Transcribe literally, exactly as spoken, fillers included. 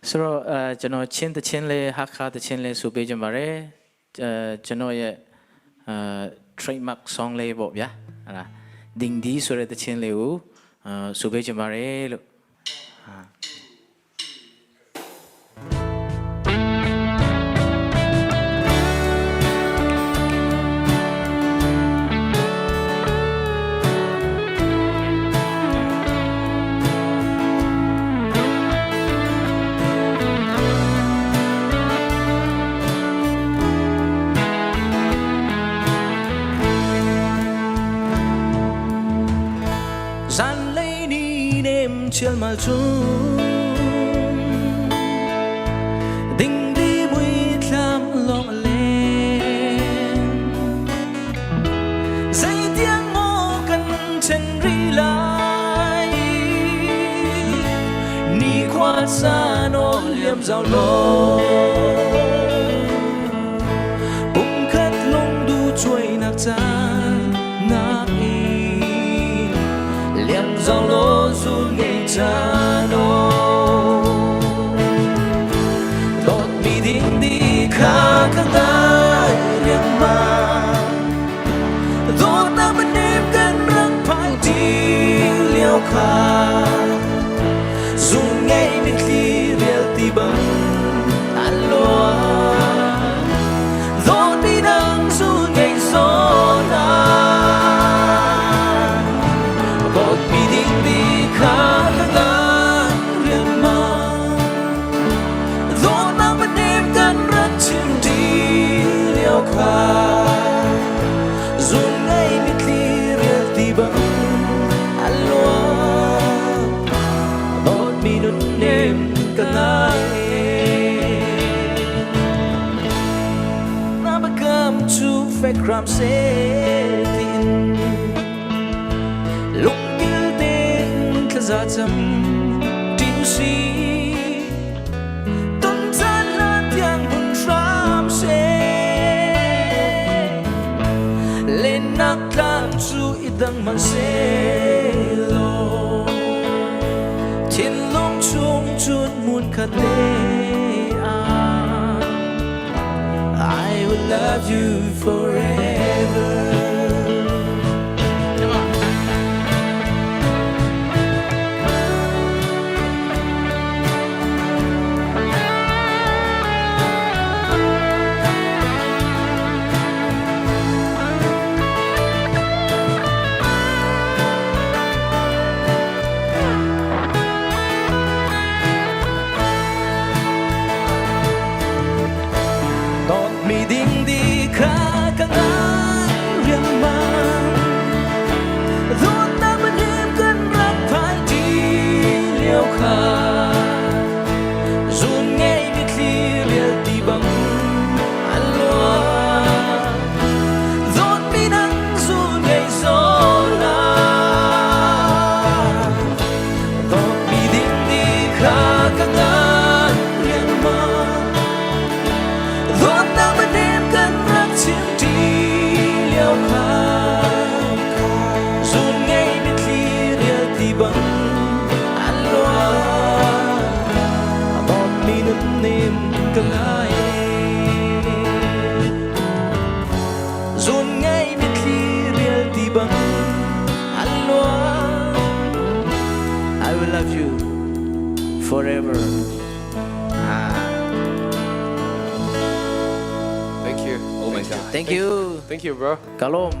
ဆိုတော့၊ အဲ၊ ကျွန်တော်၊ ချင်းသီချင်းလေး၊ ဟားခါသီချင်းလေး ဆိုပေးချင်ပါတယ်။ အဲ၊ ကျွန်တော်ရဲ့၊ အဲ၊ trademark song လေးပေါ့ဗျာ။ အဲ့ဒါ၊ ဒိင်ဒီဆိုတဲ့သီချင်းလေးကို၊ အဲ၊ ဆိုပေးချင်ပါတယ်လို့။ အာ။ Zanlei ni nem cialmal cun ding di muithlam lawng leng, zei tiang maw kan then rih lai? Nikhua caan aw liamzaw law, pumkhat lungduh cuainak caan nak in, liamzaw law zun ngei caan aw. Dawtmi ding di kha ka ngai riangmang, dawtnak va nem kan rak phai ding liau kha. Zun ngei mitthli rial ti bang a luang, dawtmi nang zun ngei zaw lai. Dawtmi ding di kha ka ngai riangmang, dawtnak va nem kan rak chim ding liau kha. Zun ngei mitthli rial ti bang a luang, dawtmi nunnem ka ngai. Na biakam cu fek hram seh, tiin lunggil tein thlaza cam ding si. Tun caan hlan tiang hun hram seh, lennak tlang cu i dang mah sehlaw, thinlung chung cun hmun khat te ah, I will love you forever. Dawtmi ding di kha ka ngai riangmang, dawtnak va nem kan rak phai ding liau kha. Zun ngei mitthli rial ti bang a luang, dawtmi nang zun ngei zaw lai. Dawtmi ding di kha ka ngai riangmang, dawtnak va nem kan rak chim ding liau kha. Zun ngei mitthli rial ti bang a luang, dawtmi nunnem ka ngai. Zun ngei mitthli rial ti bang a luang, I will love you forever. Ah. Thank you. Oh my God. Thank you. Thank you, bro. Ka lawm.